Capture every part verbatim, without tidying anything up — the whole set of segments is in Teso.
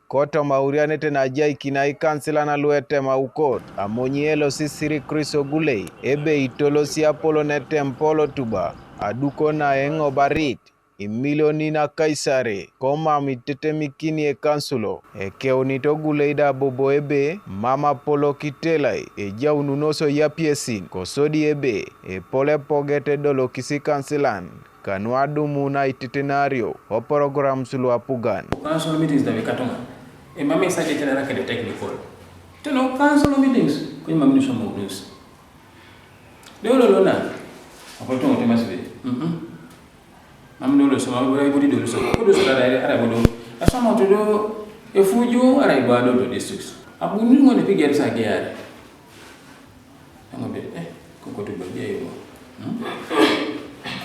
Kotoma aurianet na ajaikin aikansilan lu etem aukot, amonyi L C Siri Chris Ogulei, ebe itolosi apolon etem Paul Otuba, aduko na eŋobarit imilionin akaisare, komam itetemikini ekansulo. Ekeunit Ogulei da bobo ebe, mam apolok itelai, ejaununos o yapiesin, kosodi ebe, epol epoget edolokis ikansilan, kanu adumun aitetenario, o programs lu apugan. Council meetings da bekatonga. Emam isajete nara kede technical. Teno council meetings, kwenye mam nisoma unusi. Dolo lona. Apo tongo temasi be. Mhm. Mam dolo soma, bora ibudi dolo soma. Kudu soma da, ara bodo. Asoma todo efuju, ara ibado do districts. Abu ningo ne pigi arisa geare. Ngo be, eh, ko ko tuba dia yo. Hmm?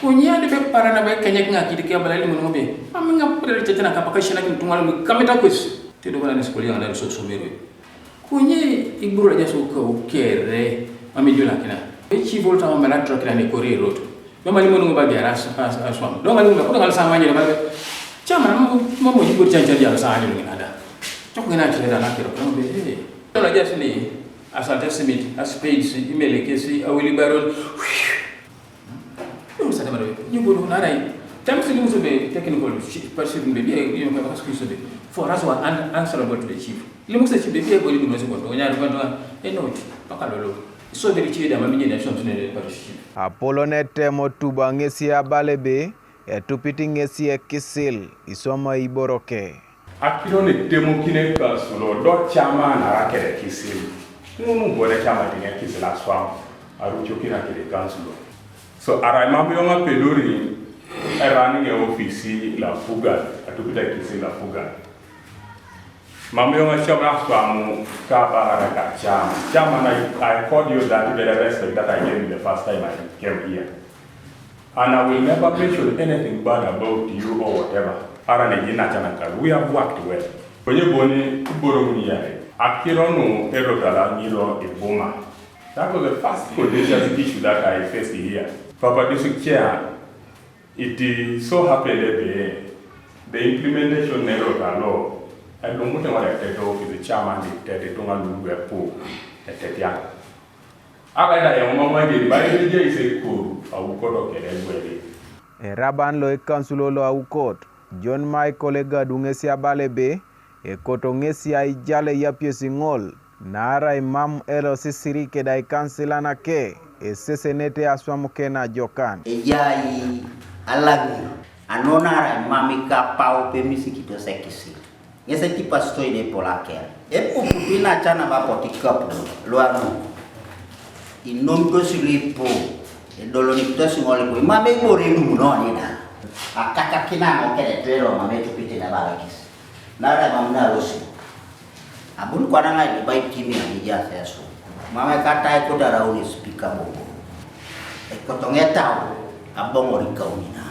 Kunya de be para na be kenya nga kidi ke bala limu ngo be. Ami nga pere tete na kapa kashina kin tungal mi kamita kwis. Te do bala ni skoli nga da so so mero. Kunye iburu aja so ka ukere. Ami jula kina. E chi volta ma mela truck na ni kori road. Mama limu ngo ba dia ras as as one. Donga limu ko donga sama ni ba. Chama mo mo mo jibur chan chan dia sa ni na da. Chok ni na chile da na kiro. Ngo be, eh. Donga aja sini. Asante Smith, Aspades, Imelekesi, Awili Baron. Yung sa naman, yung bulo na rin. Times yung sa be technical, parsi yung be, yung kapas ko sa be. For us, we're un- answerable to the chief. Yung sa chief, be, be, yung sa kondo, kanya, kanya, eh, no, pakalolo. So, the chief, the mami, the chief. Apolon etem Otuba ŋesi abala ebe, etupit ŋesi ekisil, iswama iboro ke. Akiro ne temokine kansulo do chama na rakere kisil. Ŋunu bore chama tine kisil aswam. Arucho kina kire kansulo. So arai mam yoŋ apedori erani ŋe ofisi la fugan, atupita kisil la fugan. Mam yoŋ achama aswam ka bara ka chama. Chama na I called you that very respect that I gave you the first time I came here. And I will never mention anything bad about you or whatever. Ara ne jina chana kalu. We have worked well. Kwenye boni iboro muni yare. Akiro nu ero tala ngiro ibuma. That was the first contentious issue that I faced here. Papa District Chair, it is so happened that the, the implementation ero talo. Adumute wale tete office chairman di tete tunga lulu epu. Tete ya. Akaida ya mama ngeni, ba ile je ise kuru, au kodo kere gwele. Eraban lo ekansulo lo aukot, John Michael Egadu ŋesi abala ebe, ekoto ŋesi aijale yapiesi ŋol, naarai mam elosisiri keda ikansilan ke, esesenete aswam ke najokan. Ejai alaŋir, ano naarai mam ikapau pemisikitos ekisil. Ŋes etipasitoi ne epol aker. Epupupi naca nabo apotu ikapun luanu. Inomitos luipu, edolonikitos ŋol ipu, imam ibore edumunoni da. Akakakina ŋokedet lelo mam etupite nabalakis. Naarai mam nalosi. Abuni kwana ŋai liba itimi anijaas esu. Mam ekata ekoto araun esipika bobo. Ekotoŋ etau aboŋor ikaunina.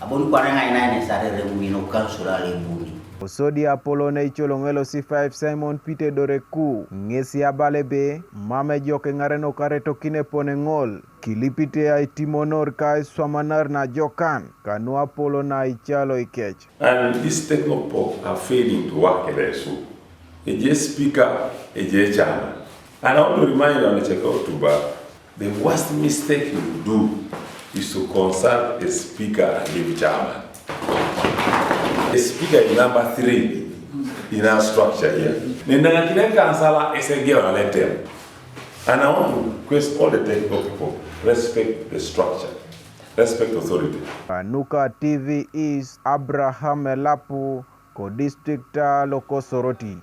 Aboni kwana ŋai nainesa arereŋ ŋin okansul alebuni. Kosodi apolon eicoloŋ elosi five Simon Peter Doreku, ŋesi abala ebe, mam ejok eŋarenok aretokin epone ŋol, kilipite aitimonor ka aiswamanar najokan, kanu apolon aicalo ikec. And these techno people are failing to work elesu. Eje speaker, eje chairman. And I want to remind you, Mister Otuba, the worst mistake you do is to consult a speaker and leave chairman. A speaker is number three in our structure here. Ninaŋakina kansala esegeo aletem. And I want to request all the technical people, respect the structure, respect authority. Kanuka T V East, Abraham Elapu, ko district lo Kosoroti.